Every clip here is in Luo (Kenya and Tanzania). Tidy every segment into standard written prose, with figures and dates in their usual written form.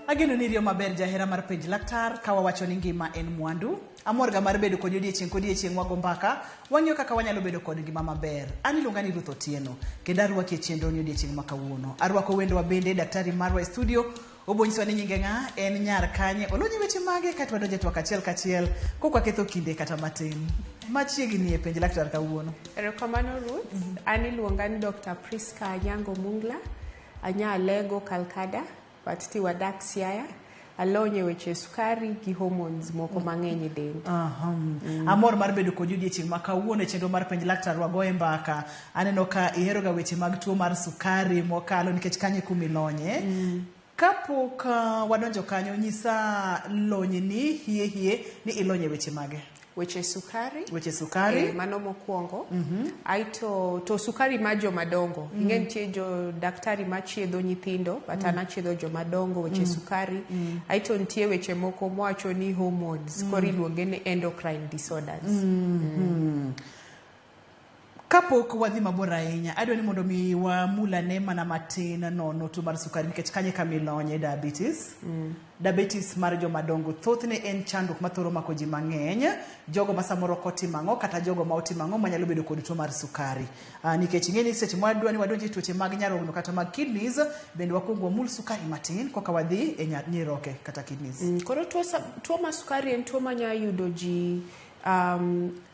Ageno ni iriyo maber jahera mar penj laktar ka wawacho ni ngima en mwandu. Amor ga mar bedo kodi odiechieng' kodiechieng' wago mbaka, wang'iyo kaka wanyalo bedo kod ngima maber. An iluonga ni Ruth Otieno, kendo arwaki e chenro ni odiechieng' ma kawuono. Arwako wendwa bende daktari marwa e studio, obonyisowa ni nyinge ng'a, en nyar kanye, olony e weche mage kaeto wadonjo e twak achiel kachiel kok waketho kinde kata matin. Machiegni e penj laktar kawuono. Erokamano Ruth. An iluonga ni Dr. Priska Anyango Mungla. Anya Alego Kalkada, but ti wadak Siaya. Alony e weche sukari gi hormones moko mang'eny e dend. Aha. Amor mar bedo kodi odiechieng' ma kawuono e chenro mar penj laktar wagoye mbaka. Aneno ka ihero ga weche mag tuo mar sukari mokalo nikech kanyo e kuma ilonye. Kapok wadonjo kanyo, nyisa lonyni hie hie ni ilony e weche mage? Weche sukari. Weche sukari. Mano mokwongo. Aito to sukari mar joma dongo. Ing'e nitie jo daktari machiedho nyithindo, but an achiedho joma dongo weche sukari. Aito nitie weche moko mwacho ni hormones, koro iluonge ni endocrine disorders. Kapok wadhi mabor ahinya, adwa ni mondo mi wamul ane mana matin nono tuo mar sukari nikech kanyo e kama ilonye diabetes. Diabetes mar joma dongo thothne en chandruok mathoro mako ji mang'eny, jogo ma samoro ok otimo ang'o kata jogo ma otimo ang'o manyalo bedo kod tuo mar sukari. Nikech ing'e ni seche mwadwa ni wadonj e tuoche mag nyarogno kata mag kidneys, bende wakwong wamul sukari matin koka wadhi e nyiroke kata kidneys. Koro tuo mar sukari en tuo manya yudo ji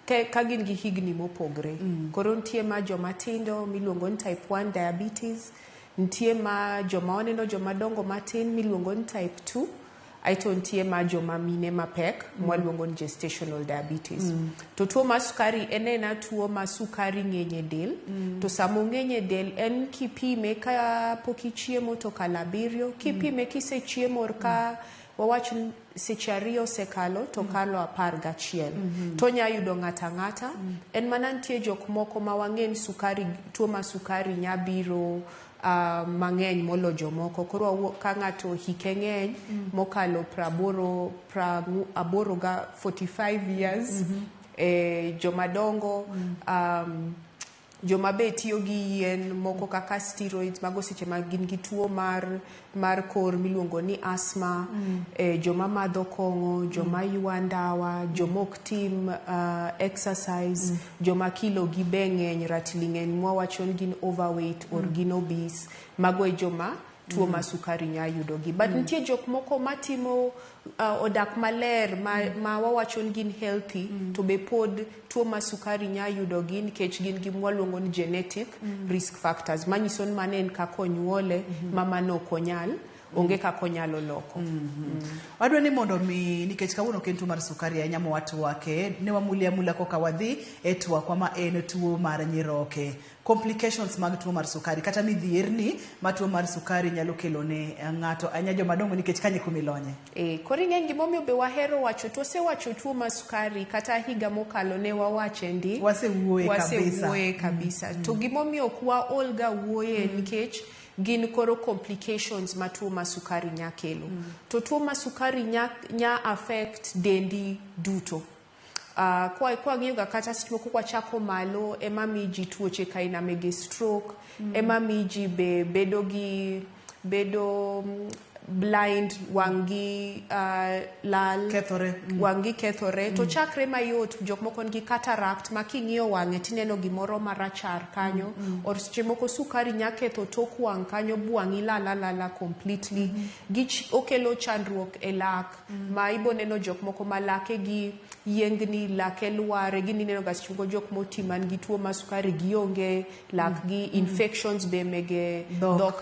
ka gin gi higni mopogre. Koro nitie ma joma tindo miluongo ni type 1 diabetes, nitie ma joma waneno joma dongo matin miluongo ni type 2, aeto nitie ma joma mine mapek mwaluongo ni gestational diabetes. To tuo mar sukari en ena tuo ma sukari ng'eny e del, to sama ong'eny e del en kipime ka pok ichiemo to kalo 7, kipime kisechiemo ka wawach ni seche 2 osekalo to kalo 11. To onya yudo ng'ato ang'ata. En mana nitie jok moko ma wang'e ni sukari, tuo mar sukari nya biro mang'eny molo jomoko. Koro ka ng'ato hike ng'eny mokalo praboro, 80 ga 45 years, joma dongo, joma be tiyo gi yien moko kaka steroids, mago seche ma gin gi tuo mar kor miluongo ni asthma, joma madho kong'o, joma ywa ndawa, joma ok tim exercise, joma kilo gi be ng'eny, ratili ng'eny mwawacho ni gin overweight or gin obese, mago e joma tuo mar sukari nya yudo gi. But nitie jok moko matimo odak maler ma wawacho ni gin healthy, to be pod tuo mar sukari nya yudo gi nikech gin gi mwaluongo ni genetic risk factors, manyiso ni mano en kaka onyuole, ma mano ok onyal, onge kaka onyalo loko. Wadwa ni mondo mi nikech kawuono ok en tuo mar sukari ahinya ma watwake, ne wamuli amula koka wadhi e twakwa ma en tuo mar nyiroke. Complications mag tuo mar sukari kata midhierni ma tuo mar sukari nyalo kelo ne ng'ato ahinya joma dongo nikech kanyo e kuma ilonye. Koro ing'e gimomiyo be wahero wacho, to wasewacho tuo mar sukari kata higa mokalo ne wawache ndi. Wasewuoye kabisa. Wasewuoye kabisa. To gimomiyo ok waol ga wuoye nikech gin koro complications ma tuo mar sukari nya kelo. To tuo mar sukari nya affect dendi duto. Kwa ng'iyo ga kata seche moko kwachako malo ema mi ji tuoche kaina mege stroke, ema mi ji be bedo gi bedo blind, wang' gi lal, kethore. Wang' gi kethore. To chakre mayot, jok moko nigi cataract ma king'iyo wang'e tineno gimoro marachar kanyo, or seche moko sukari nya ketho tok wang' kanyo bu wang'i lal alala completely. Okelo chandruok e lak, ma ibo neno jok moko ma lake gi yiengni, lake lware, gin ineno ga seche moko jok moti man gi tuo mar sukari gionge lak gi, infections be mege dhok. Dhok.